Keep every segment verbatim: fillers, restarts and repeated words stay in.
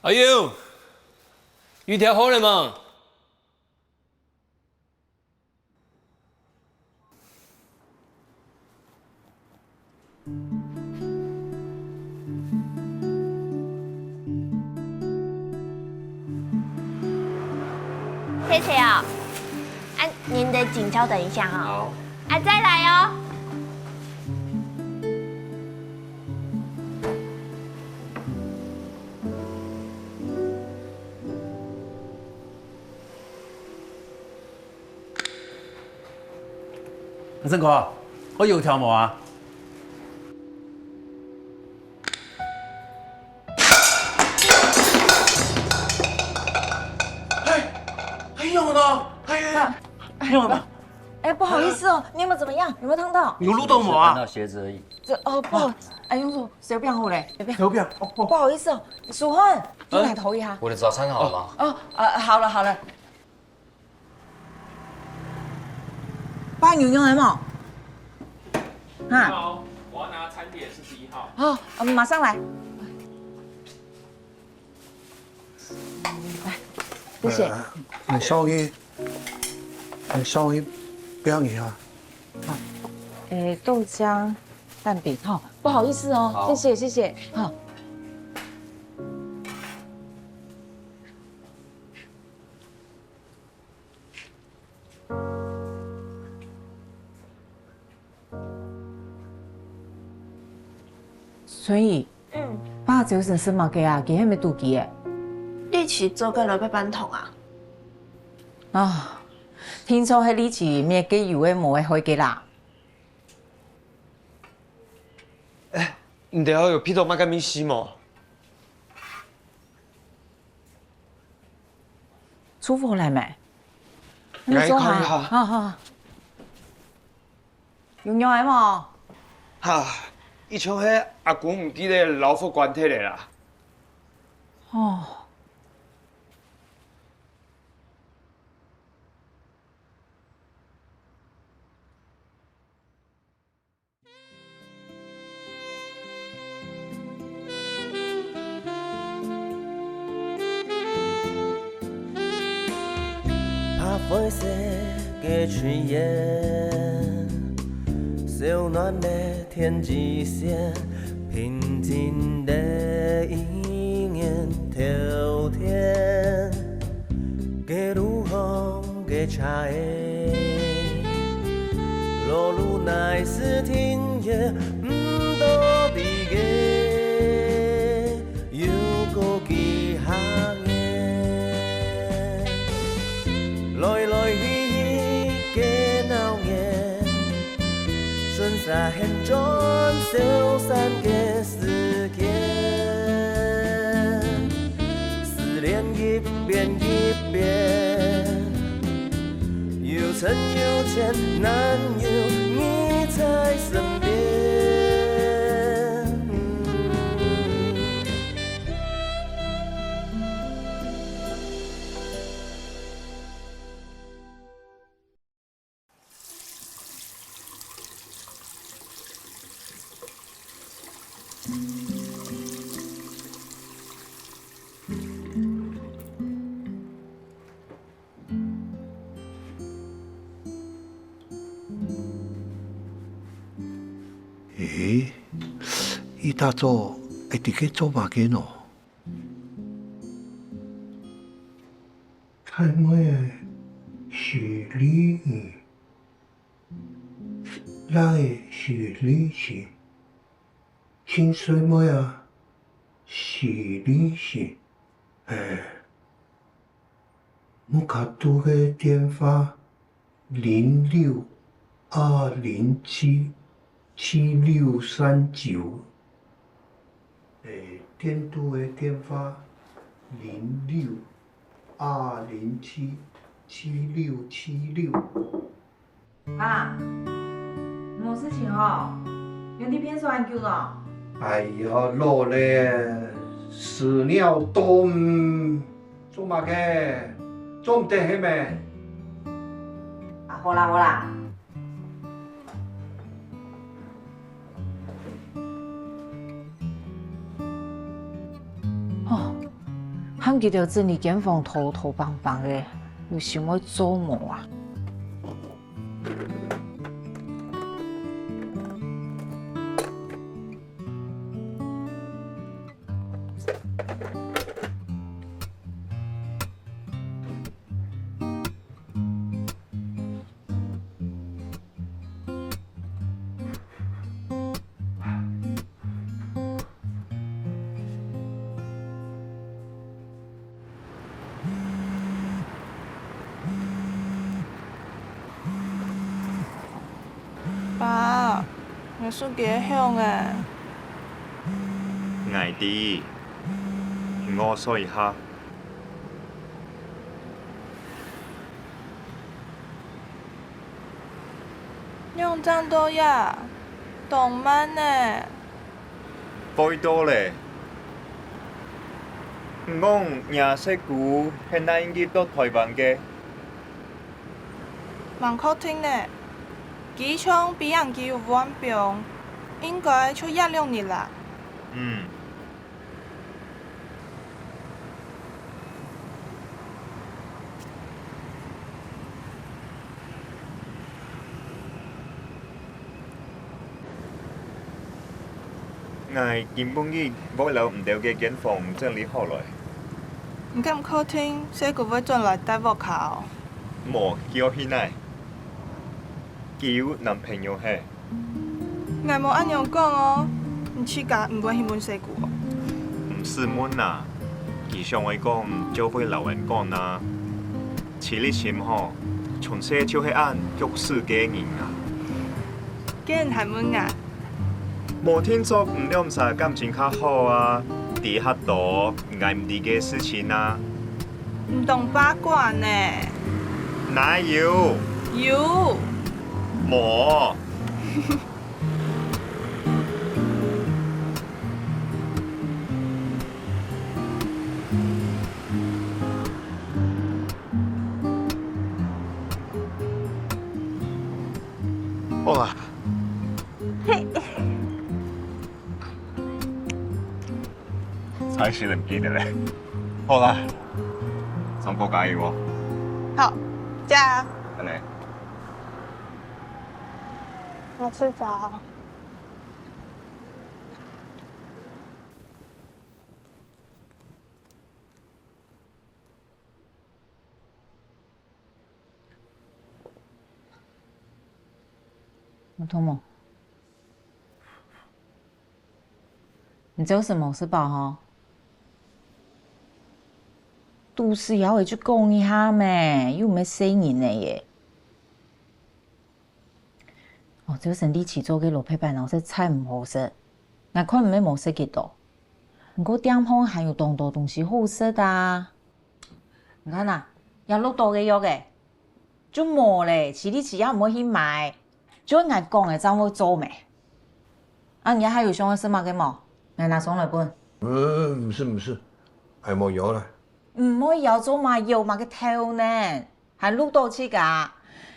阿英，油條好了嗎？ 謝謝哦。啊，您的請稍等一下哈。好。啊，再來哦。 阿正哥，愛油條無啊？哎，哎，有呢，哎，哎，哎，有呢。哎，不好意思哦，你有沒有怎麼樣？有沒有燙到？有挼到無啊？只是燙到鞋子而已。這，哦，不好，哎，用手，手錶好嘞，手錶。手錶，哦，哦。不好意思哦，淑芬，你來投一下。我的早餐好了嗎？哦，啊，好了，好了。 八牛牛來無？哈？好，我要拿餐點四十一號。好，我們馬上來。來，謝謝。呃，你送去，你送去表演啊。好，誒，豆漿、蛋餅，哈，不好意思哦，好。謝謝，謝謝，哈。 春姨，嗯。爸朝晨食麼个啊？佢係毋係肚飢誒？你去做个來陪飯桶啊？啊，聽說係你去搣个油个毛个害个啦。哎，你等下有鼻著麼个味緒無？ 出貨來沒？𠊎看一下。好，好。有肉無？哈，一像係阿公毋記得摎貨關忒了啦。哦。 白灰色个炊煙，燒暖个天際線，平靜个一年秋天，街路上个車仔，勞碌耐時停歇，毋多知个 有過幾下年，來來去去个鬧熱，順續現轉消散个時間，思念一遍一遍。 有深有淺，難有你在身邊。咦，一大早愛在該做麼个呢？太妹仔，是你，你，倈仔，是你，是，親細妹仔，是你，是，欸。 屋下肚个電話，零六二零七七六三九。欸，店肚个電話，零六二零七七六七六。 啊，無事情哦，仰你變瘦恁久咯？哎呀，老了，屎尿多，嗯，做麼个？做毋得係咩？啊，好啦，好啦。哦，喊佢兜整理間房拖拖挷挷个，有心愛做無啊？ 爸，𠊎手機響了。𠊎知，你臥睡一下。 仰正到這？當慢呢！會到咧。你講若細姑係哪日入到臺灣个？吂確定呢。機場比恁久有換班，應該就一兩日啦。嗯。 𠊎今晡日會摎你兜个間房整理好來。你敢確定細姑會轉來戴屋下？無，佢愛去哪？佢有男朋友係？ 𠊎無恁樣講哦，你自家毋會去問細姑哦？毋使問啊，佢想愛講就會摎𠊎講啊。徐立新吼，從細就係恁弱勢个人啊。該你還問𠊎？無定著你兩儕感情較好啊，知較多𠊎毋知个事情啊。你當八卦呢。哪有？有。無。 好啦。嘿。 才十點幾的咧。好啦，上課加油哦。好，加油。再見。我睡著。 有痛無？你朝晨無食飽吼？肚屎枵就講一下咩，又毋係細人仔耶。哦，朝晨你去做个蘿蔔粄哦，實在毋好食。𠊎看毋係無食幾多，毋過店項還有當多東西好食啊。 你看啊，這落到个藥仔，就無咧，徐立新也毋會去買，就𠊎講个正會做咩。啊，你還有想愛食麼个無？𠊎拿上來分。嗯，毋使，毋使，𠊎無枵啦。毋會枵做麼个，枵麼个頭呢？還落到自家。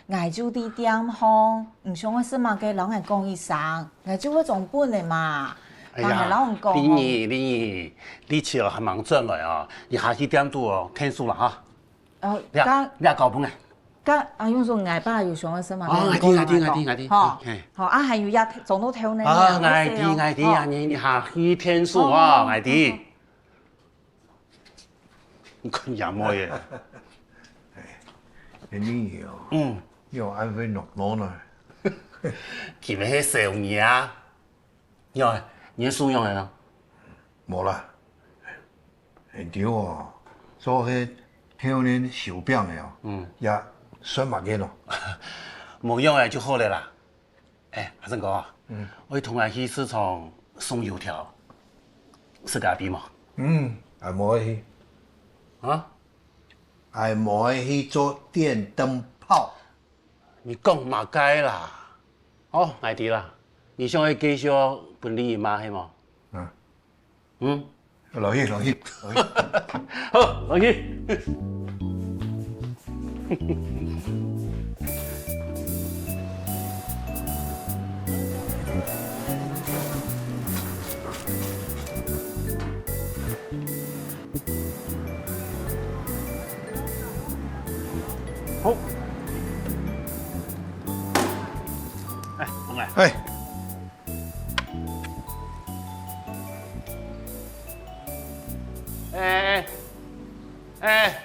𠊎就在店項，你想愛食麼个，摎𠊎講一聲，𠊎就會裝分你嘛。哎呀，當然摎你講哦。麗儀，麗儀，你去哦，還吂轉來哦，一下去店肚哦，𢯭手啦哈。 哦，這，該，這交分𠊎。該，啊，用說𠊎爸有想愛食麼个，哦，𠊎知，𠊎知，𠊎知，𠊎知。吼，嘿。吼，啊，還有這，裝到頭呢，啊，𠊎知，𠊎知，啊，你，你下去𢯭手啊，𠊎知。你看這妹仔。哎，你哦，嗯。你有恁會鬧鬧呢？佢乜係小人啊。 仰仔，你个手仰仔啊？無啦，你兜哦，做該豆奶燒餅个哦，嗯。也算麼个咯？無仰仔就好了啦。哎，阿生哥啊，嗯。愛同𠊎去市場送油條，食咖啡無？嗯，𠊎無愛去。啊？𠊎無愛去做電燈泡。 你講麼个啦？哦，𠊎知啦，你想愛繼續分麗姨罵係無？嗯。嗯？落去，落去，落去。好，落去。好。哎，紅來。哎。哎哎哎哎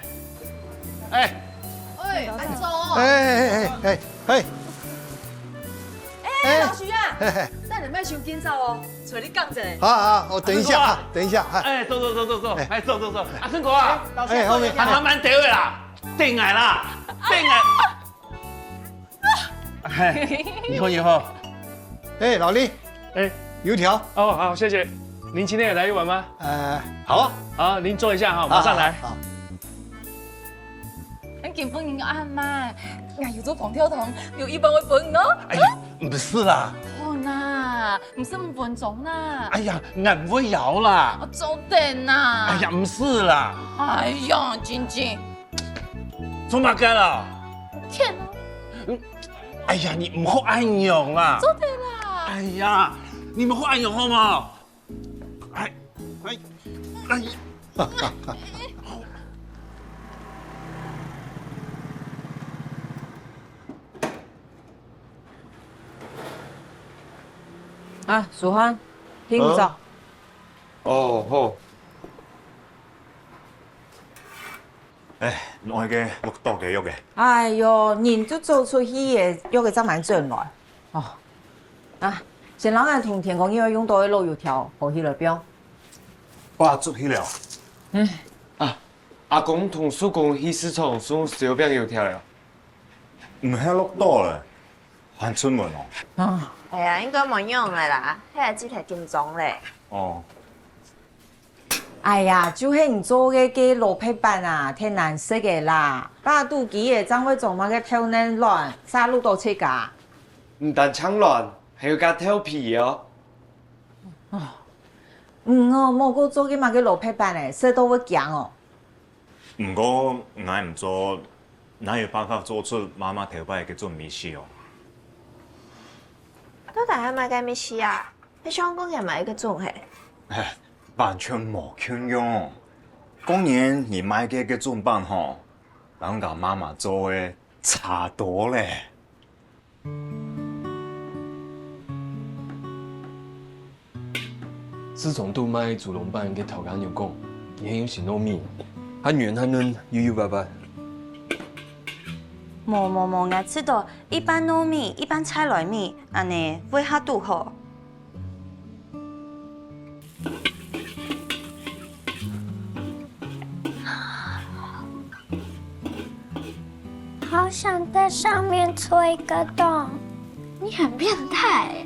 哎。哎，安坐。哎哎哎哎哎。哎，哎。老徐啊，嘿嘿。等下莫傷緊走哦，找你講一下。好好，我等一下啊，等一下啊。哎，坐坐坐坐坐，哎。哎，坐坐坐。啊，順哥啊，哎，老徐啊，哎，後面。還還蠻得位啦，等來啦，等來。 哎，你好，你好。哎，老李，哎。油條。哦，好，謝謝。您今天也來一碗嗎？呃，好啊。好，您坐一下哈，馬上來。好，好，好。恁緊分人个暗暝，𠊎有做紅豆湯，有一半會分你哦。哎呀，毋係啦。好啦，毋使五分鐘啦。哎呀，𠊎毋會枵啦。哦，做得啦。哎呀，毋係啦。哎呀，真真。 做麼个啦？天啊！哎呀，你毋好恁樣啦！做得啦！哎呀，你毋好恁樣好無？哎哎哎！啊，淑涵，聽著。啊？哦，好。 哎，𠊎个落到个約个。哎喲，人就走出去个，約个正蠻轉來。哦，啊，先摎𠊎同天光日愛用到个老油條，好去來標。哇，做去了。嗯。啊，阿公同叔公去市場送燒餅油條了。毋係落到了，還出門哦。啊。哎呀，應該無用个啦，該係真緊張咧。哦。 哎呀，就係你做个該蘿蔔粄啊，忒難食个啦。飽肚飢个正會做麼个豆奶卵，瀉摝到自家。毋單淨卵，還有加豆皮哦。哦，你哦，無過做个麼个蘿蔔粄欸，食到會驚哦。毋過𠊎毋做，哪有辦法做出媽媽頭擺个準味緒哦？到底係麼个味緒啊？ 係像過年買个粽係？完全無共樣哦。過年你買个个粽粄吼，摎𠊎媽媽做个差多咧。自從堵賣豬籠粄个頭家娘講，佢係用新糯米，還軟還嫩，幼幼白白。無無無，𠊎試著一半糯米，一半在來米，恁呢會較堵好。 好想在上面戳一個洞。你很變態欸。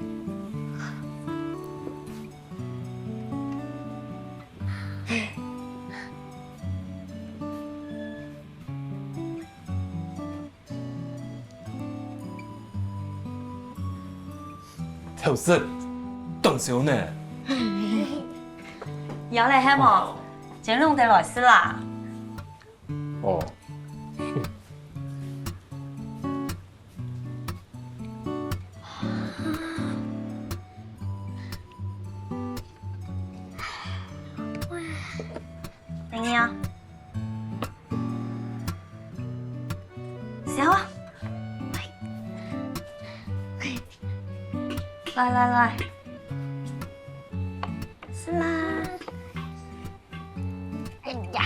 偷食，當少呢。有咧係無？哦。先弄得來食啦。哦。等一下。 小啊。來來來。是啦。哎呀。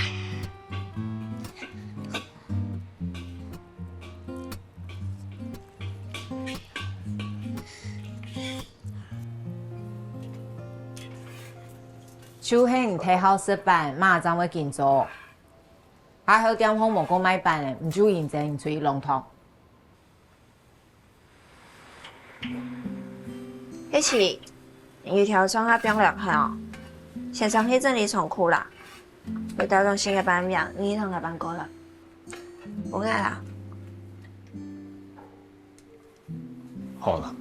就係你忒好食粄，媽正會緊做。下後店項無過賣粄咧，你就認真出去弄堂。一起，有條上下放兩下哦。先生去整理倉庫啦，有兜新个版面，你同佢辦過了。有愛啦。好了。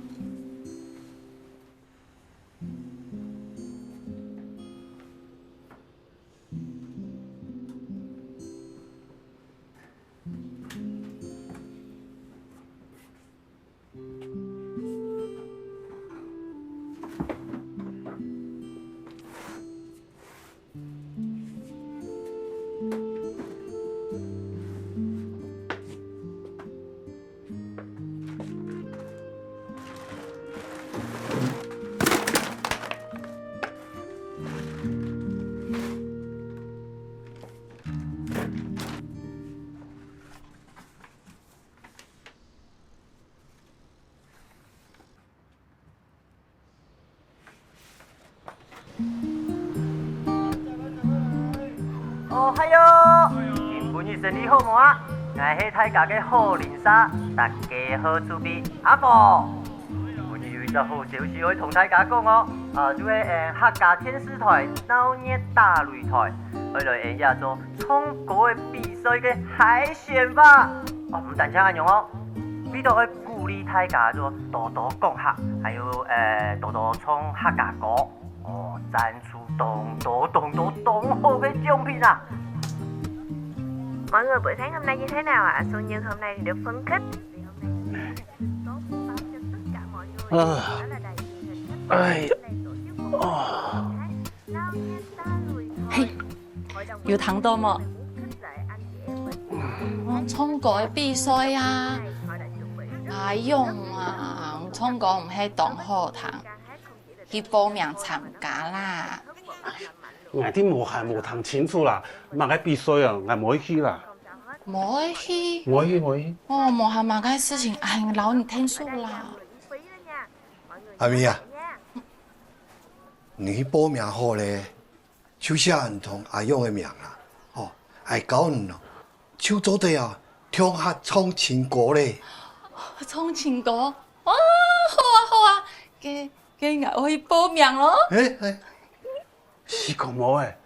哦，嗨喲！今晡日生理好無啊？𠊎係大家个好鄰舍，大家好，主委阿寶。今晡日有一隻好消息愛同大家講哦，啊，就係，呃，客家電視台鬧熱打擂台，愛來演這做唱歌个比賽个海選吧。哦，毋單淨恁樣哦，為著愛鼓勵大家做多多講客，還有，呃，多多唱客家歌。 哦，贊助當多當多當好个獎品啊！Mọi người buổi sáng hôm nay như thế nào ạ? Xuân Như hôm nay được phân khích. 啊，哎，哦，嘿，有聽到無？哦，唱歌个比賽啊，阿勇啊，唱歌毋係當好聽。 去報名參加啦。𠊎兜無閒無聽清楚啦，麼个比賽啊，𠊎無愛去啦。無愛去？無愛去，無愛去。哦，無閒麼个事情，哎，摎你𢯭手啦。阿咪啊，你去報名好咧，就寫你同阿勇个名啊，吼，𠊎教你哦，就做得啊，共下唱情歌咧。唱情歌？哦，好啊，好啊，該 該𠊎愛去報名咯。欸，欸，死狂毛欸！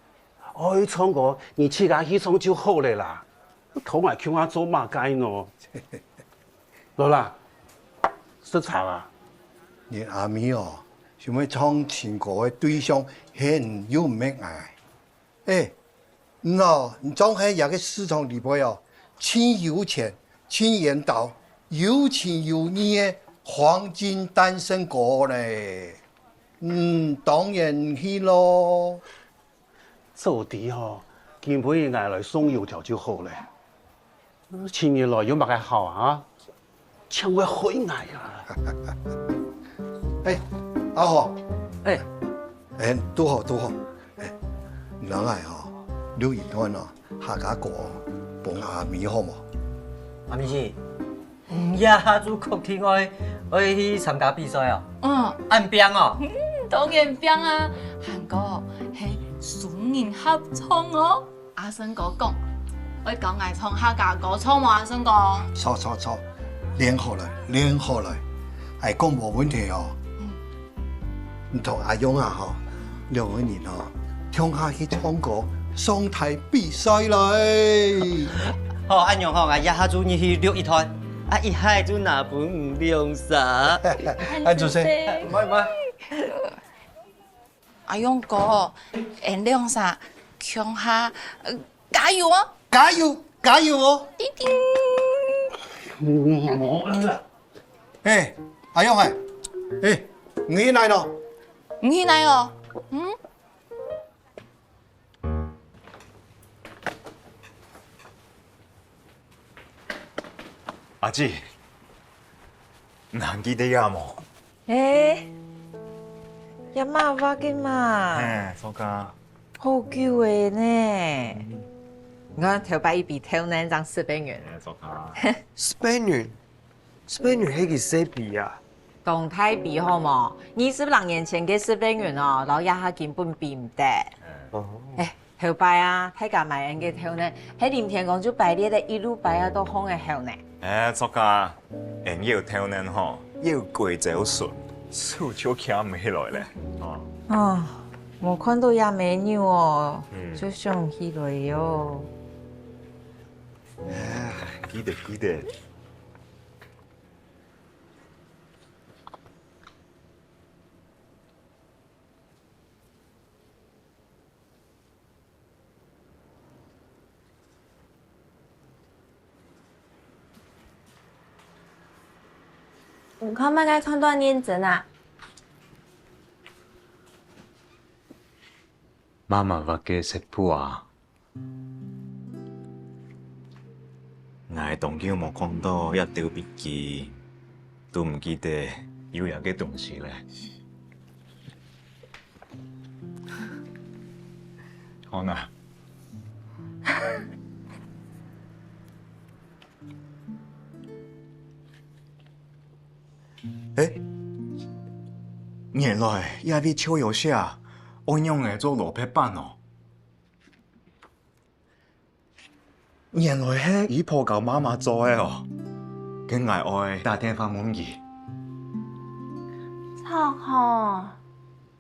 愛唱歌，你自家去唱就好了啦，同𠊎共下做麼个呢？來啦，食茶啦！你阿姆哦，想愛唱情歌个對象係你又毋係𠊎。 欸，你哦，你正係這個市場裡背哦，盡有錢、盡緣投、有情有義个黃金單身狗呢。嗯，當然去咯。早知吼，今晡日𠊎來送油條就好了。 尋你來有麼个好啊？淨會害𠊎啊！欸，阿豪，欸，欸，堵好，堵好。欸，𠊎來吼，錄一段哦，客家歌，分阿姆好無？阿姆係，你這下就確定愛，愛去參加比賽哦？嗯。恁拚哦？嗯，當然拚啊！還過，係雙人合唱哦。 阿生哥講，愛教𠊎唱客家歌，著無，阿生哥？著，著，著，練好來，練好來，𠊎講無問題哦。你同阿勇啊吼，兩個人哦，共下去唱歌，上台比賽來。好，恁樣吼，𠊎這下就入去錄一段，啊，一下就拿分你兩儕。恁仔細。毋會，毋會。 阿勇哥，𠊎兩儕共下，呃，加油哦！加油，加油哦！叮叮。欸，阿勇欸，欸，你去哪咯？你去哪哦？嗯？ 阿姊，你還記得𠊎無？欸，這麼話个嘛？嘿，著啊。好久了呢。𠊎頭擺一筆頭呢正十萬元。嘿，著啊。十萬元？ 十萬元係幾細筆啊？當大筆好無？二十零年前个十萬元哦，摎這下根本比毋得。哦。欸，頭擺啊，大家買𠊎个頭呢，係林天光就排列个一路排啊到巷仔口呢。欸，著啊，𠊎有頭呢吼，有鬼走神，手就擎毋起來了。哦。啊，無看到這美女哦，嗯。就想起來喲。 啊，記得，記得。你看麼个看到認真啊？媽媽畫个食譜啊！ 𠊎當久無看到這兜筆記，都毋記得有這個東西了。好啦。欸，原來這位就有寫，愛仰仔做蘿蔔粄哦。原來係姨婆教媽媽做个哦。該𠊎愛打電話問佢。著吼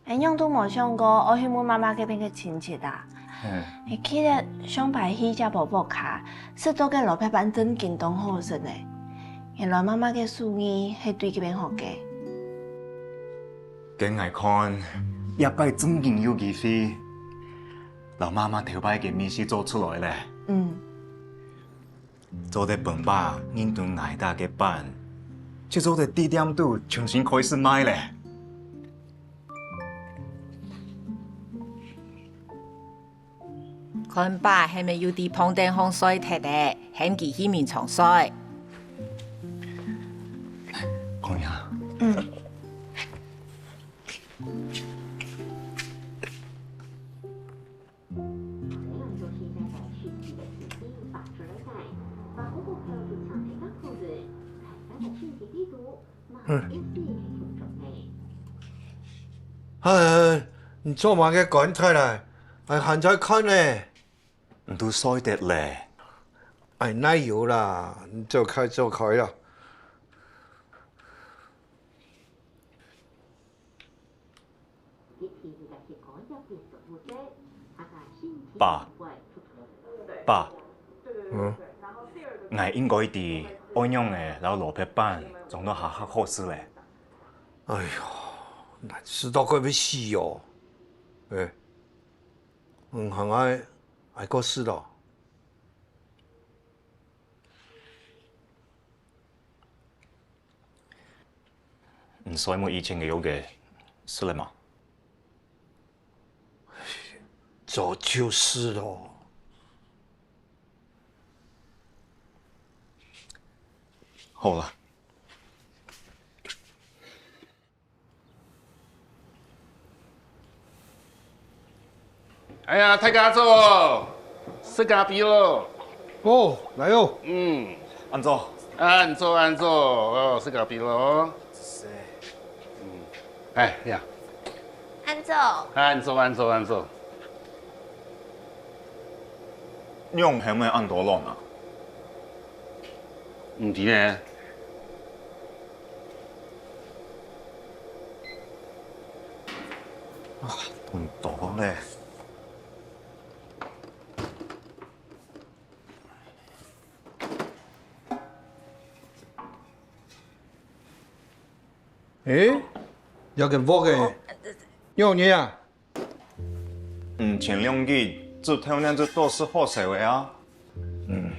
，𠊎仰都無想過愛去問媽媽該片个親戚啊。嗯。𠊎記得上擺去姐婆屋下，食到个蘿蔔粄正經當好食呢。原來媽媽个手藝係對該片學个。該𠊎看，這擺正經有機會，摎媽媽頭擺个味緒做出來咧。嗯。 做得分爸認得𠊎兜个粄，就做得在店肚重新開始賣咧。看爸係毋係又在房頂項睡忒咧，喊佢去眠床睡。看呀。嗯。 哎，你做麼个關忒來？哎，還在看呢。你都睡忒咧。哎，哪有啦，你走開，走開啦。 爸，爸，嗯？𠊎應該知愛仰仔摎蘿蔔粄裝到較較好食咧。哎喲，難食到快欲死哦！哎，嗯，還愛，愛過試咯。 你睡目以前个約个，食了嗎？早就是咯。好了。 哎呀，大家早，食咖啡咯。哦，來哦。嗯。恁早。恁早，恁早，哦，食咖啡咯。是。嗯。哎呀。恁早。恁早，恁早，恁早。你仰會買恁多卵啊？毋知呢。 啊，當多咧。誒，有間屋誒，仰仔啊？嗯，前兩日煮豆奶就多食好勢个啊。嗯，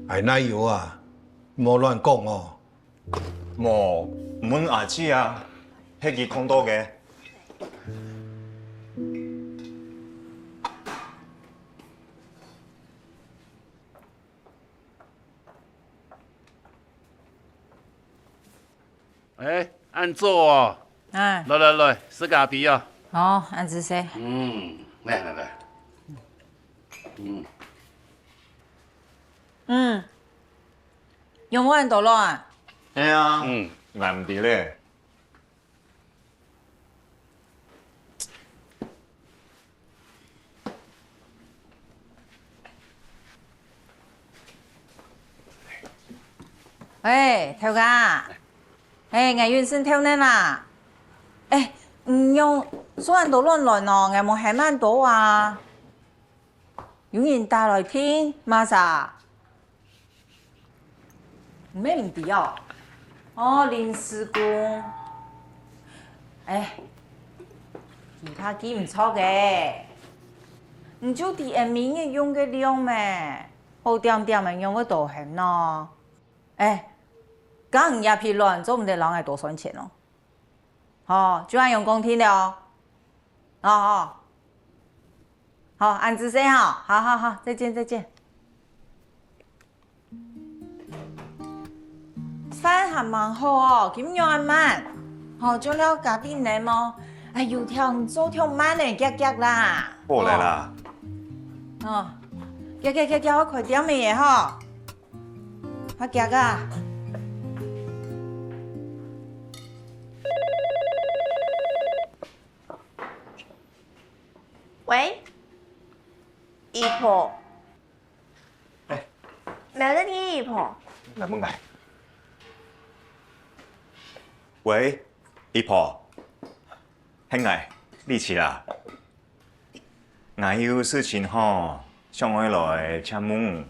哎，哪有啊？莫亂講哦。 無，問阿姊啊，係佢看到个。哎，恁早哦！哎。來來來，食咖啡啊！哦，恁仔細。嗯，來來來。嗯。嗯。 仰會恁多卵啊？係啊，嗯，𠊎毋知咧。喂，頭家，哎，𠊎有食豆奶啦。哎，你仰送恁多卵來呢？𠊎無喊恁多啊。 有人打來訂，麼儕？你乜毋知哦？哦，臨時工。哎，其他寄毋著个。你就知𠊎每日用个量咩？好點點仔仰會多喊呢？哎，該你這批卵做毋得摎𠊎多算錢哦。好，就恁樣講定了哦。哦，哦。 好，恁仔細哈，好好好，再見再見。飯還吂好哦，仰恁慢？好，就料加冰奶無？哎，油條你做忒慢咧，遽遽啦。好了啦。哦，遽遽遽遽，愛開店个吼。較遽啊。 喂，姨婆。哎，來了你姨婆。來問𠊎。喂，姨婆，係𠊎，麗琪啦。𠊎有事情吼，想愛來請問。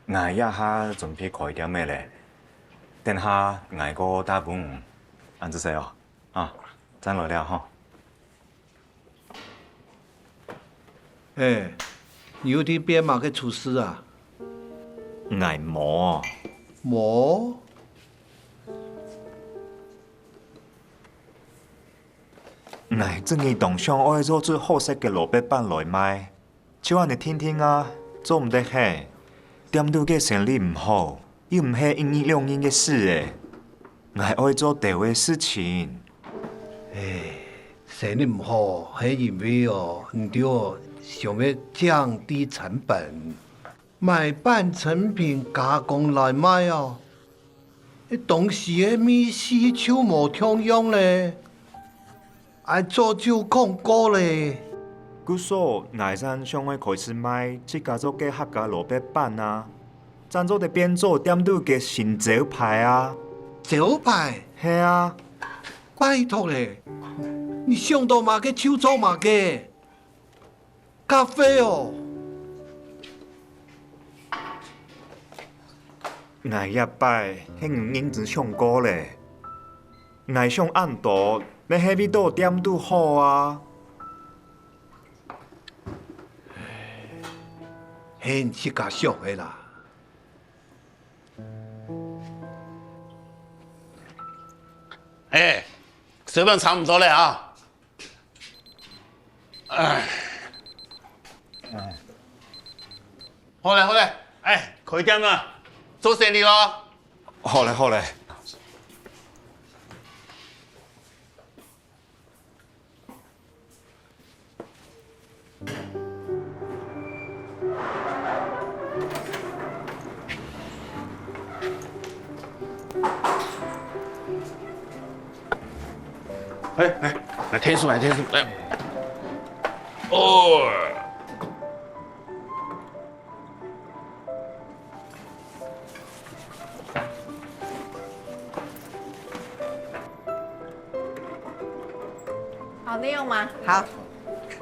𠊎這下準備開店仔咧，等下𠊎過打分你，恁仔細哦，啊，正來尞吼。欸，你有在變麼个廚師啊？𠊎無。無？𠊎真經當想愛做出好食个蘿蔔粄來賣。 就恁仔定定啊，做毋得係。店肚个生理毋好，又毋係一日兩日个事欸。𠊎愛做兜个事情。唉，生理毋好，係因為哦，你兜想愛降低成本，買半成品加工來賣哦。 該當時个味緒就無共樣咧。𠊎早就講過咧。故所𠊎正想愛開始賣自家做个客家蘿蔔粄啊，正做得變做店肚个新招牌啊。招牌？係啊。拜託咧，你想到麼个就做麼个。 咖啡哦。𠊎這擺係有認真想過咧。𠊎想恁多，乜係為著店肚好啊。係你自家想个啦。欸，時間差毋多咧啊。 唉。好咧，好咧，欸，開店啦，做生理囉。好咧，好咧。 欸，來，來，添水，來，添水，來。哦。好，那樣嗎？好，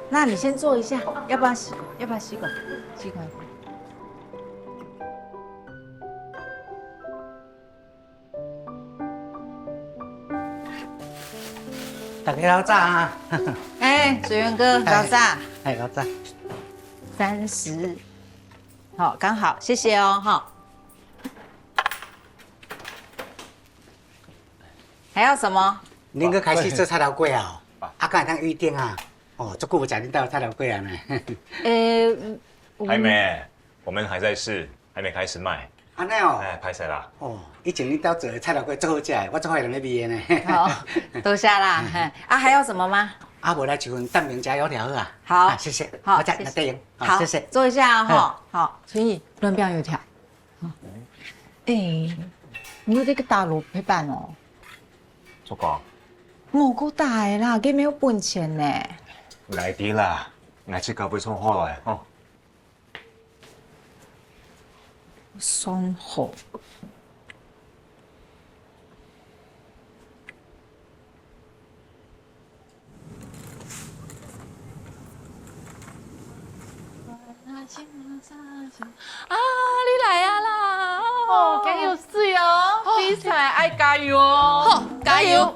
那你先坐一下，要不要吸？要不要吸管？吸管。 大家早早啊！欸，水源哥，早早。欸，早早。三十。好，剛好，謝謝哦，哈。還要什麼？恁个開始做菜頭粿啊？啊，敢會當預訂啊？哦，足久無食恁兜菜頭粿啊呢。呃，我們還沒，我們還在試。 還沒開始賣。恁仔哦。欸，歹勢啦。哦，以前恁兜做个菜頭粿足好食个，我足愛人咧味个呢。好，多謝啦。嘿，啊，還有什麼嗎？啊，無來一份蛋餅加油條好啊。好。啊，謝謝。好，我再來，謝謝。來，好，謝謝。坐一下哦，嘿。吼。好，春雨，卵餅油條。欸，你有這个打蘿蔔粄哦？做工。無夠打个啦，佢無本錢呢。來滴啦，𠊎自家會創好來，吼。 算好。啊，你來啊啦！哦，加油水哦，比賽愛加油哦！好，加油！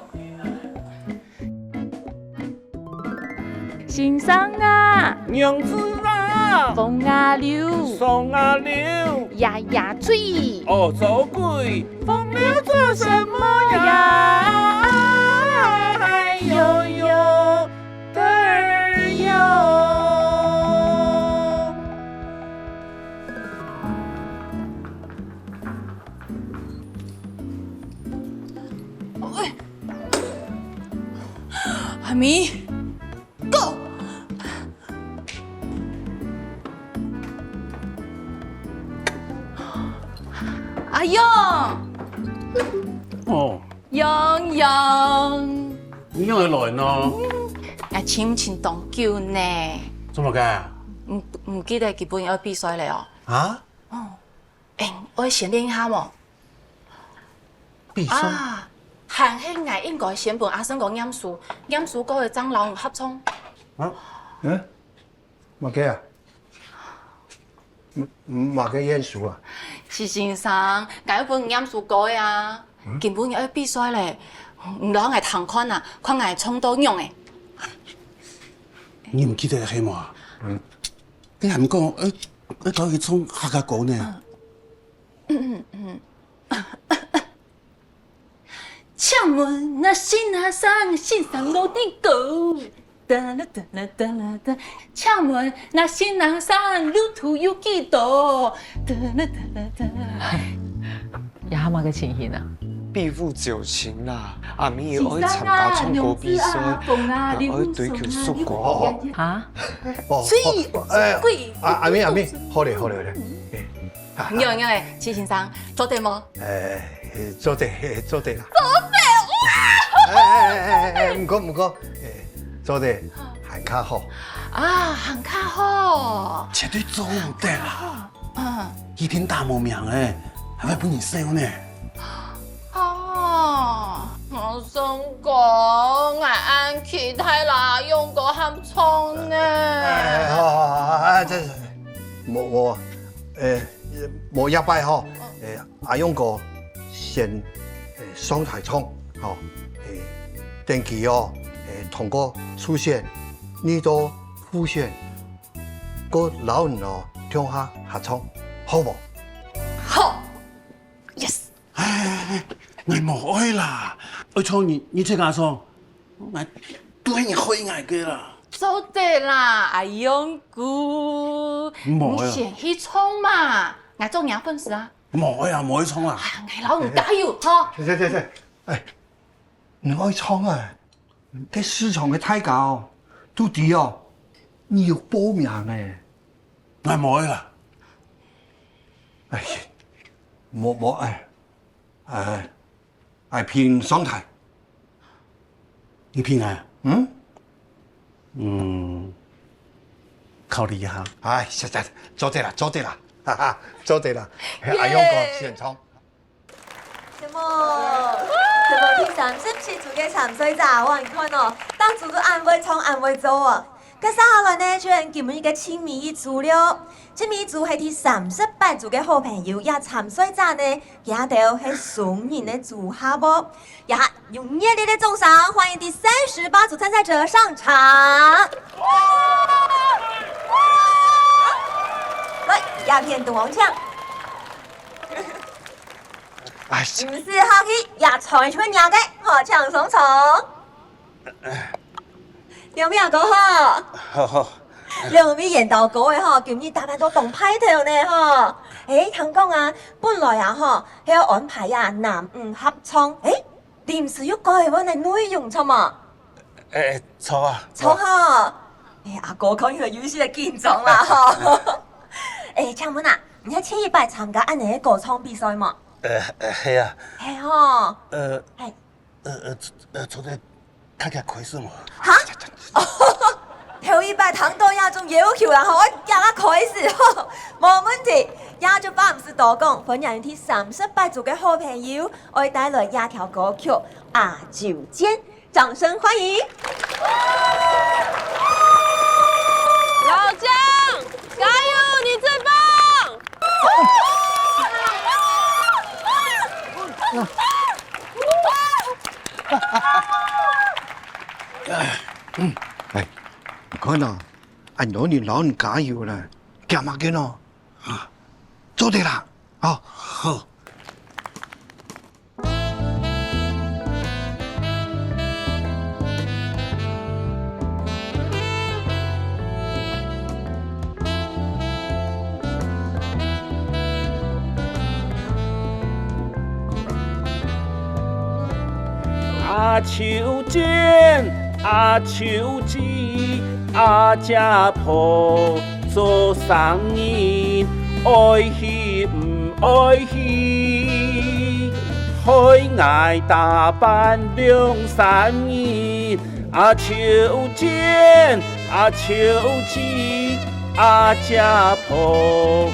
先生啊，娘子啊，風啊流，霜啊流，呀呀吹，哦，做鬼，風流做什麼呀？哎呦呦，嘚兒呦！喂，阿咪， Go！阿勇，哦，勇勇，你仰會來呢？𠊎尋尋當久呢。做麼个？毋，毋記得今晡日愛比賽了哦。啊？哦，欸，愛先練一下無？比賽？啊，還係𠊎應該先分阿生哥念書，念書過後正摎你合唱。啊？嗯？麼个啊？嗯，麼个念書啊？徐先生，𠊎愛分你念書過个啊。 今晡日愛比賽咧，你摎𠊎聽看啊，看𠊎唱到仰仔。你毋記得係無啊？嗯。你還講愛，愛教佢唱客家歌呢。請問哪位先生，先生我的歌。 噠啦噠啦噠啦噠，請問那新郎山路途有幾多？噠啦噠啦噠。這下麼个情形啊？比武就贏啦，阿明又愛參加唱歌比賽，還愛追求成功。啊？哦，所以，哦，哎，所以，啊，阿明，阿明，好咧，好咧，好咧。哎， 仰般咧，徐先生，做得無？欸，做得，做得啦。做得，哇！欸欸欸欸欸，毋過毋過，欸，做得還較好。啊，還較好。絕對做毋得啦！嗯。一定打無名欸，還會分人笑呢。哦，𠊎想講，𠊎恁期待啦，勇哥合唱呢。欸，好好好，欸，這，無無，欸， 無這擺吼，欸，阿勇哥先，欸，上台唱，吼，欸，等佢哦，欸，通過初選，遇到複選，過摎你哦，共下合唱，好無？好，yes。哎，𠊎無愛啦，愛唱你，你自家唱，𠊎都係你害𠊎个啦。做得啦，阿勇哥，無愛啊。你先去唱嘛，𠊎做你粉絲啊。 無愛啊，無愛唱啊。啊，𠊎摎你加油，吼。係係係係，哎，你愛唱啊，該市場个大家哦，都知哦，你有報名欸。𠊎無愛啦。哎，無無愛，哎， 愛拼上台。你拼啊？嗯？嗯，考慮一下。哎，是是，做得啦，做得啦，哈哈，做得啦。耶！阿勇哥先唱。什麼？什麼第三十七組个參賽者啊？𠊎看哦，逐組都恁會唱，恁會做哦。該接下來呢，就係今晡日个最尾一組了。最尾一組係第三十八組个好朋友，這參賽者呢， 這兜係雙人个組合哦。這下用熱烈个掌聲歡迎第三十八組參賽者上場。來，這片中央請。哎，毋使客氣，這場就係若个，好，請上場。 兩位阿哥好。好好。兩位緣投哥仔吼，今日打扮到當派頭呢吼。欸，聽講啊，本來啊吼，係愛安排啊男女合唱，欸，臨時又改換个內容，著無？欸，著啊。著吼。欸，阿哥看起來有一些緊張啦吼。欸，請問啊，你係第一擺參加恁呢个歌唱比賽無？呃，呃，係啊。係吼。呃，係。 呃，呃，呃，做得較遽開始無？哈？頭一擺聽到這種要求啦吼，愛遽遽開始吼，無問題。這就話毋使多講，歡迎第三十八組个好朋友，愛帶來這條歌曲《阿舅見》，掌聲歡迎！老薑，加油，你最棒！ 哎，你看啊，恁多人摎你加油呢，驚麼个呢？啊，做得啦，啊，好。阿舅見，阿舅知，阿姐婆做生日，愛去毋愛去，害𠊎打扮兩三日。 阿舅見，阿舅知，阿姐婆，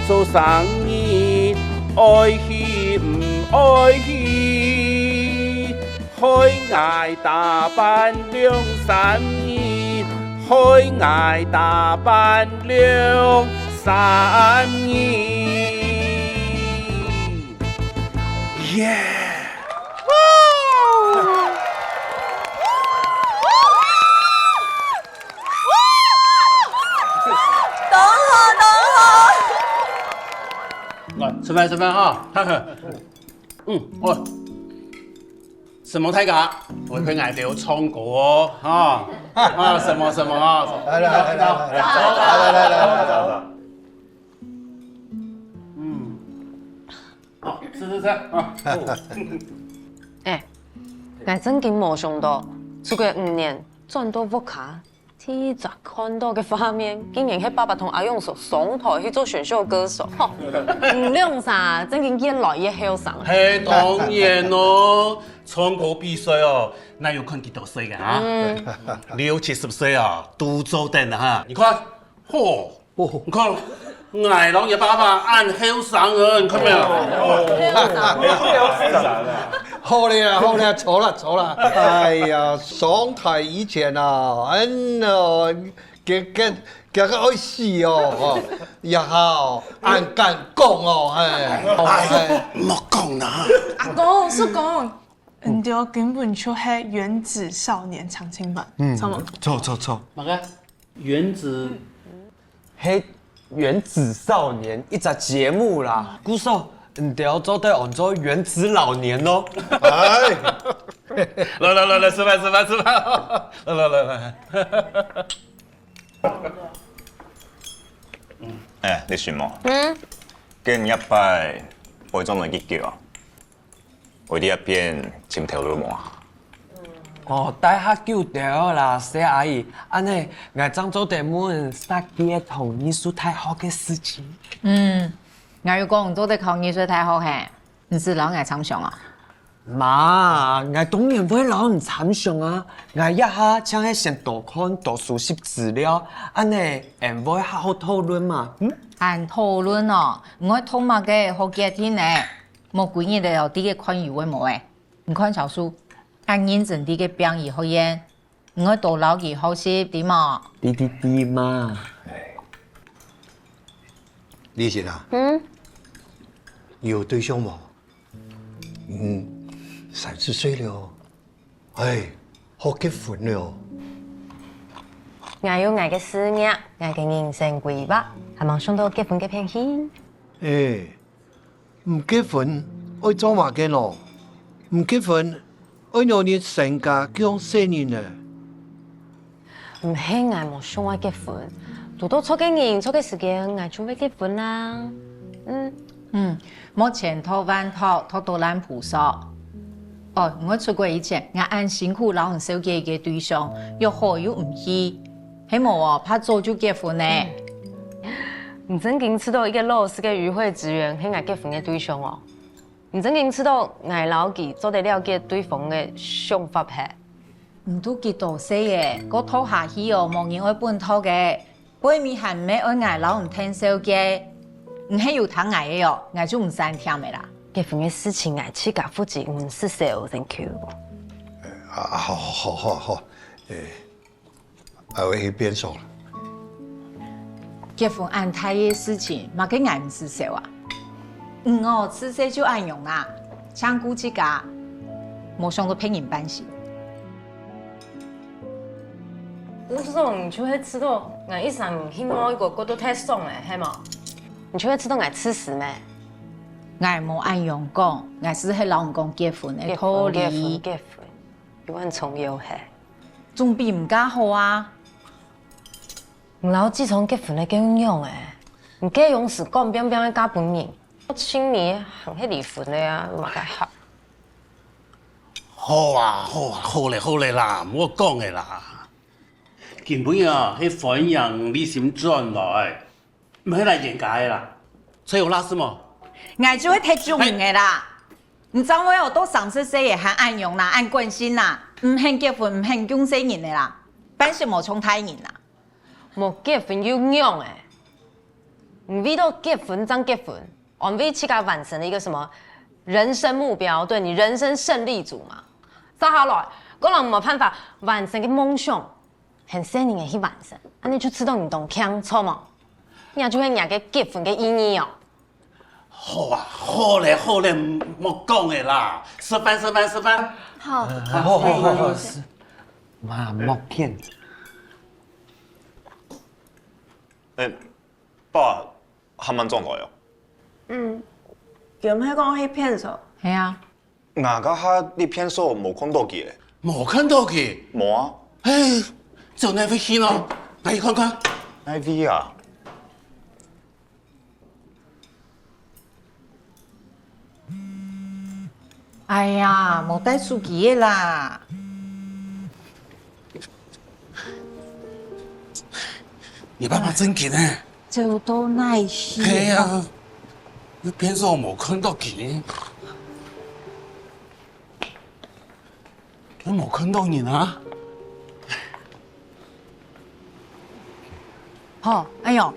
做生日，愛去毋愛去？害𠊎打扮兩三日，害𠊎打扮兩三日。耶！當好，當好。來，食飯，食飯哈。嗯，好。承蒙大家，為𠊎等唱歌哦，哈。啊，承蒙，承蒙啊。來，來，來，來，來，來，來，來，來。嗯。好，食，食，食啊。哎，𠊎真經無想到，出國五年，轉到屋下， 第一隻看到个畫面，竟然係爸爸同阿勇嫂上台去做選秀歌手。吼，你兩儕真經越來越後生。係當然咯，唱歌比賽哦，哪有看幾多歲个啊？六七十歲啊，都做得啊哈！你看，吼，你看，𠊎摎你爸爸恁後生啊，你看沒有？好了，好了，坐了，坐了。哎呀，上台以前啊，恁哦， 佢，佢，佢个愛死哦，吼，也好，恁敢講哦，嘿，哎，莫講啦。阿公、叔公，你兜根本就係原子少年長青班，著無？著，著，著。麼个？原子？係原子少年一隻節目啦，故所你兜做得安做原子老年咯。哎，來來來來，食飯食飯食飯，來來來來。 哎，你信無？嗯。今日擺會做哪幾久啊？會在這片尋頭路無啊？哦，待較久兜啦，細阿姨，恁呢，𠊎正做得問設計同藝術大學个事情。嗯，𠊎有講做得考藝術大學嘿，毋使摎𠊎參詳啊？ 媽，𠊎當然會摎你參詳啊！𠊎這下正係先多看多收集資料，恁呢，𠊎會較好討論嘛。嗯？恁討論哦，毋會討麼个好決定呢？莫歸日仔哦，在該看有會無欸？你看小叔，恁認真在該拚佢學業，你愛多摎佢學習，知無？知知知嘛。立新啊，嗯？有對象無？ 嗯，三十歲了，哎，好結婚了。𠊎有𠊎个事業，𠊎个人生規劃，還吂想到結婚个偏心。哎，毋結婚愛做麼个呢？毋結婚愛仰仔成家降細人呢？ 毋係𠊎無想愛結婚，堵到著个人、著个時間，𠊎就會結婚啦。嗯。嗯，莫千託萬託，託到爛菩薩。哦，𠊎出國以前，𠊎恁辛苦摎你紹介一個對象，約好又毋去，係無哦，怕早就結婚呢。你正經試著一個老實个與會職員係𠊎結婚个對象哦？你正經試著𠊎摎佢做得了解對方个想法係？ 你都幾多歲欸，過拖下去哦，無人愛分拖个。背尾還毋係愛𠊎摎你𢯭手个？你係有聽𠊎个哦，𠊎就毋使添个啦。結婚个事情𠊎自家負責，毋使愁，thank you。啊，好，好，好，好，好，欸，啊，𠊎去便所了。 結婚恁大个事情，麼个𠊎毋使愁啊？你哦，自細就恁樣啊，淨顧自家，無想到別人半生。毋係講你就係知著𠊎一生人去愛一個過到忒爽咧，係無？你就係知著𠊎自私咩？𠊎無恁樣講，𠊎只係摎你講結婚个道理。結婚，結婚，結婚，有恁重要係？總比毋嫁好啊！ 你摎志聰結婚个仰仔，你該央時講拚拚个嫁分人，到盡尾還係離婚了啊，有麼个好？好啊，好啊，好咧，好咧啦，莫講咧啦。今晡日啊，係歡迎你心轉來，毋係來冤家个啦。吹牛啦，係無？𠊎就係忒忠心个啦。你正會有到三十歲个還恁樣啦，恁慣性啦，毋肯結婚，毋肯降細人个啦，半生無像大人啦。無結婚又仰仔？你為到結婚正結婚，安慰自家完成了一個什麼人生目標，對，你人生勝利組嘛。接下來，个人無辦法完成个夢想，喊細人仔去完成，恁呢就知道你當慶，著無？這就係若个結婚个意義哦。好啊，好咧，好咧，莫講了啦，食飯，食飯，食飯。好。好，好，好，好，是。媽，莫騙。欸，爸，還吂轉來哦？嗯，佢毋係講去便所？係啊。 𠊎這下在便所無看到佢咧。無看到佢？無啊。嘿，走哪位去呢？來去看看。哪位啊？哎呀，無帶手機个啦。 你爸爸真緊呢。走到哪去？係啊，你便所無看到佢，你無看到人啊？好，哎喲，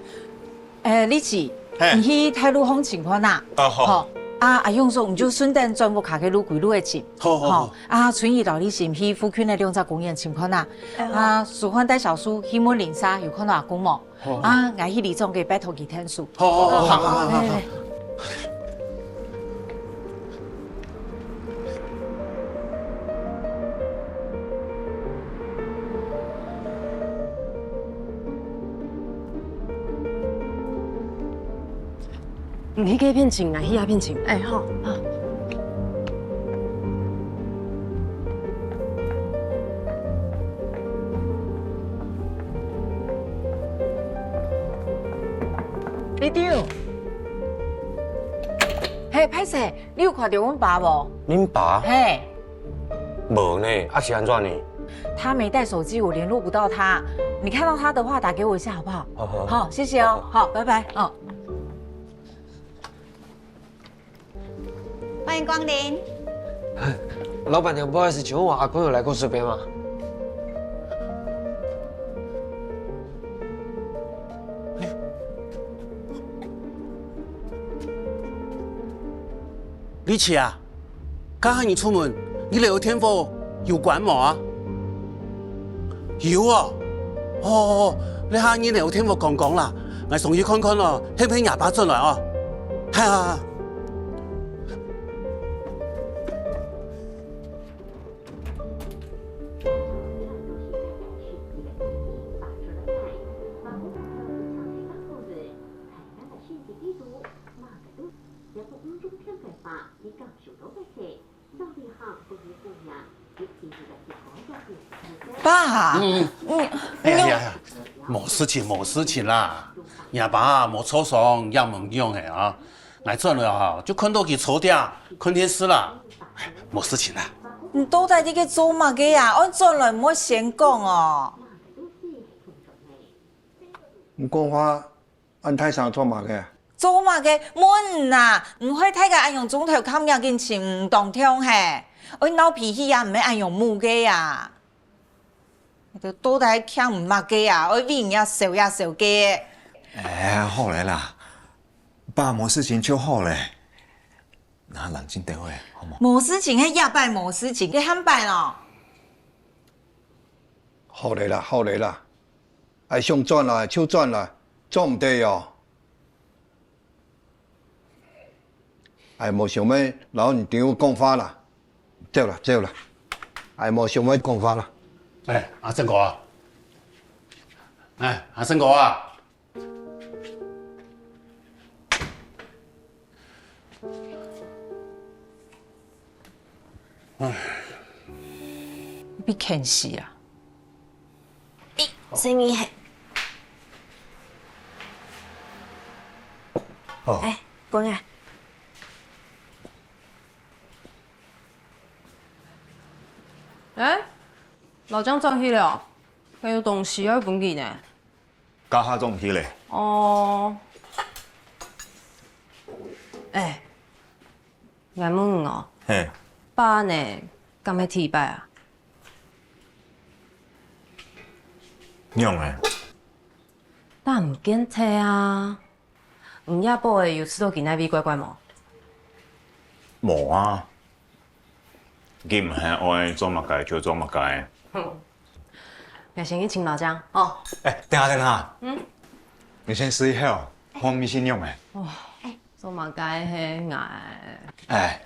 欸，麗琪，嘿。你去大路項尋看啊。啊，好。好，啊，阿勇叔，你就順等轉屋下个路歸路仔尋。好，好，好。好，啊，春雨摎麗琪去附近个兩隻公園尋看啊。哎，好。啊，淑歡帶小叔去問鄰舍有看到阿公無？ 好。啊，𠊎去里長該拜託佢𢯭手。好，好，好，好，好，好，好。來，來，來。你去該片尋，𠊎去這片尋。哎，好。好。 里長。嘿，歹勢，你有看到阮爸無？恁爸？嘿。無呢，啊是按怎呢？他沒帶手機，我聯絡不到他。你看到他的話，打給我一下好不好？好，好，好。好，謝謝哦。好，好。好，拜拜。哦。 歡迎光臨。老闆娘，不好意思，請問我阿公有來過這邊嗎？麗琪啊， 這下你出門，你留个電話有關無啊？有哦。哦，這下你留个電話講講啦，𠊎上去看看哦，係毋係若爸轉來哦？哈哈哈。爸，嗯，嗯，哎呀，哎呀，哎呀，無事情，無事情啦。若爸無著傷，也無仰仔啊。𠊎轉來啊，就看到佢坐這，看電視啦。哎，無事情啦。你到底在該做麼个啊？愛轉來毋愛先講哦。你講話 恁大聲做麼个？做麼个？問啊！毋會大家恁樣總頭崁，緊尋毋當暢嘿。愛鬧脾氣也毋係恁樣舞个啊！到底崁毋麼个啊？愛為人家愁也愁个。哎，好了啦，爸無事情就好了。那冷靜點會，好嗎？無事情，係這擺無事情，該下擺咯。好了啦，好了啦。 愛想轉來就轉來，做毋得喲。𠊎無想愛摎你丈夫講話啦，走啦，走啦。𠊎無想愛講話啦。哎，阿生哥啊，哎，阿生哥啊， 唉，你被騙死啊！咦，生意係。哦。哎，滾啊！哎，老張轉去了，還有東西愛分佢呢。 該下總去咧。哦。哎，𠊎問你哦，嘿。爸呢，敢係第一擺啊？仰仔？毋見忒啊！你這駁仔有試著佢哪位怪怪無？無啊，佢毋係愛做麼个就做麼个。𠊎先去尋老張哦。哎，等下等下，嗯，你先試一下哦，看味緒仰仔。做麼个係𠊎？哎，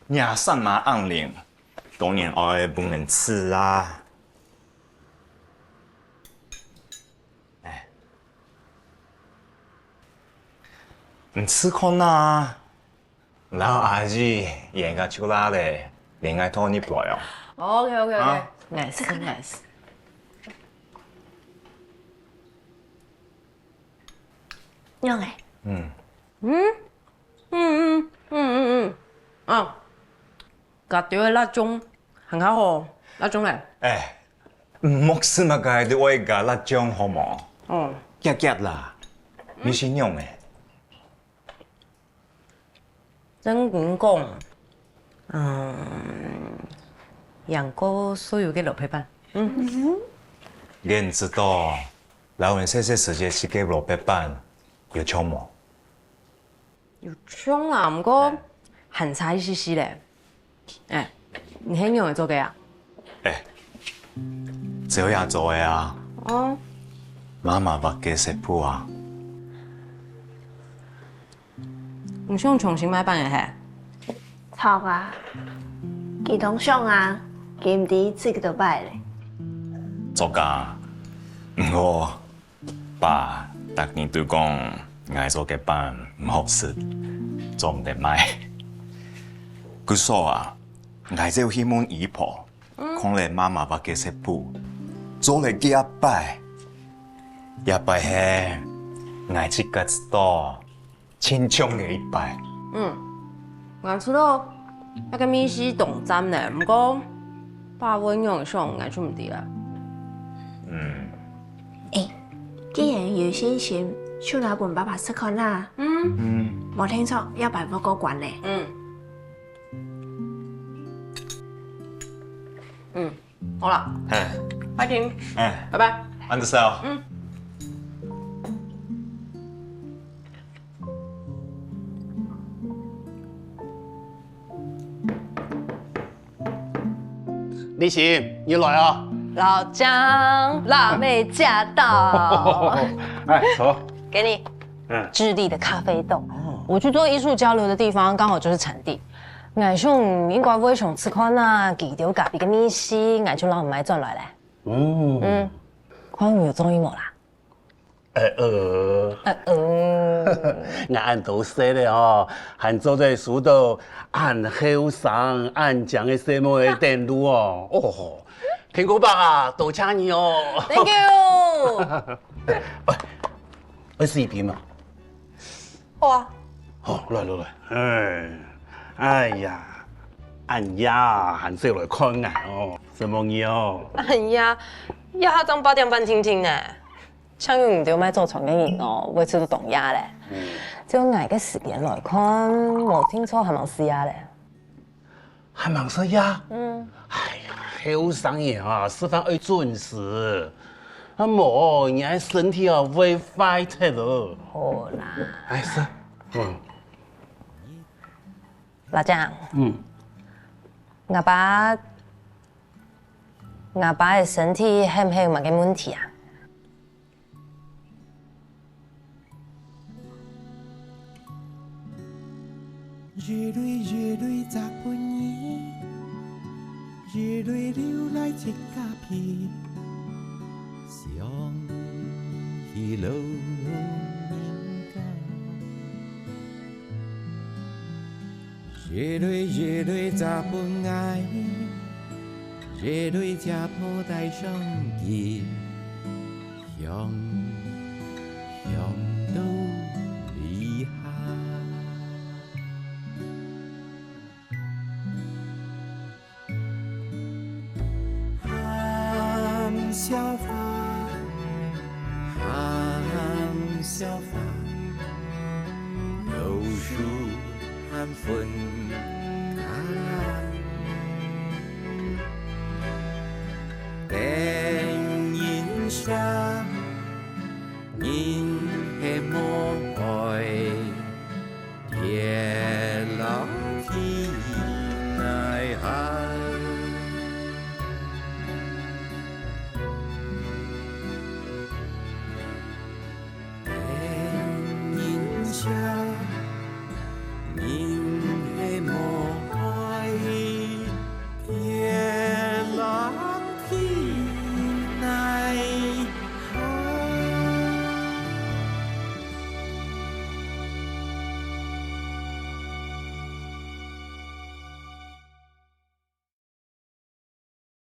若三嫲恁靈，當然愛分人試啊。 哎，你試看啊，摎阿姨研究出來咧，連愛拖你來哦。OK OK OK，nice nice。仰仔？嗯。嗯嗯嗯嗯嗯嗯，啊。 加兜仔辣醬，還較好，辣醬咧。哎，莫食麼个都愛加辣醬好無？哦，遽遽啦，你係仰仔？正經講，嗯，贏過所有个蘿蔔粄。嗯，你知道，老人細細時節食个蘿蔔粄有像無？ 有像啦，毋過還差一息息咧。哎，你係仰仔做个啊？哎，照樣做个啊。哦，媽媽畫个食譜啊。你想重新買版个係？著啊，佢當想啊，佢毋知試幾多擺咧。著啊，毋過 爸逐日都講𠊎做个粄毋好食，做毋得賣。故所啊，𠊎就去問姨婆，看了媽媽畫个食譜，做了幾下擺，這擺係𠊎自家知道 盡像个一擺。嗯，𠊎知道，該个味緒當讚呢，毋過爸會仰想，𠊎就毋知了。嗯。哎，既然有信心，就拿分爸爸食看啦。嗯。嗯。無定著，這擺會過關咧。嗯。嗯。 好了，嘿，拜拜，嘿，拜拜，恁仔細哦。嗯。立新，你來啊！老張，辣妹駕到。哎，坐。給你。 嗯。智利的咖啡豆。哦。我去做藝術交流的地方，剛好就是產地。𠊎想應該會想試看啊，佢兜隔壁个味緒，𠊎就摎你買轉來咧。嗯。嗯，看你有中意無啦？呃呃。呃呃。𠊎恁多歲咧吼，還做得收到恁後生、恁靚个細妹仔等路哦。哦吼，天公伯啊，多謝你哦。Thank you。喂， 愛食一片嘛？好啊。好，來來來，哎，哎呀，恁夜還走來看𠊎哦，承蒙你哦。哎呀，這下正八點半定定呢，像你兜賣早餐个人哦，會食到當夜咧。照𠊎个時間來看，無定著還吂食夜咧。 還吂食夜？嗯。哎呀，後生人啊，食飯愛準時。啊無，你个身體啊會壞忒哦。好啦。哎，食。嗯。老張。嗯。𠊎爸，𠊎爸个身體係毋係有麼个問題啊？ 一蕊一蕊摘分你，一蕊留來自家鼻，想起老人家。 一蕊一蕊摘分𠊎，一蕊姐婆戴上去，香，香到離合。 含笑花，含笑花，老樹含分開。等人惜，人